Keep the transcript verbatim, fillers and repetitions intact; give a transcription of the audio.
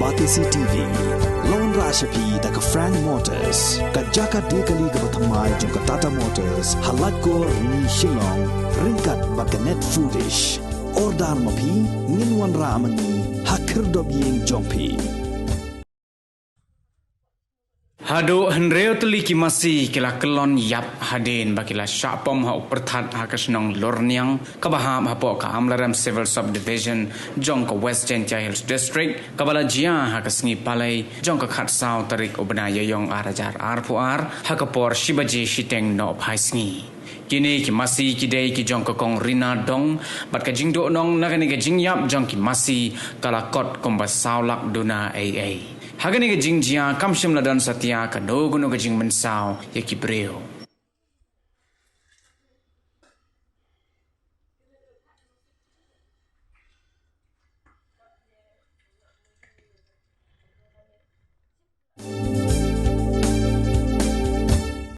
Batesi T V. Long ra sha phi da ka Frank Motors, ka jaka de kali kaba thymmai jong ka Tata Motors ha Laitkor, Rni, Shillong, ryngkat bad ka Net Foodish. Order ma phi, ngin wanrah mynne ha khyrdop ïing jong phi. Haduh hynriew tylli ki masi ki la kyllon ïap hadien ba ki la shah pom ha u pyrthat ha ka shnong Lorniang kaba hap hapoh ka Amlarem Civil Subdivision jong ka West Jaintia Hills District, kaba la jia ha ka sngi Palei jong ka khatsaw tarik u bnai Ïaïong ar hajar arphew ar ha ka por shi baje shiteng nohphai sngi. Kine ki masi ki dei ki jong ka Kong Rina Dong, bad ka jingduhnong na kane ka jingïap jong ki masi ka la kot kumba saw lak duna eiei. Ha kane ka jingjia kam shym la don satia kano kano ka jingmynsaw ïa ki briew.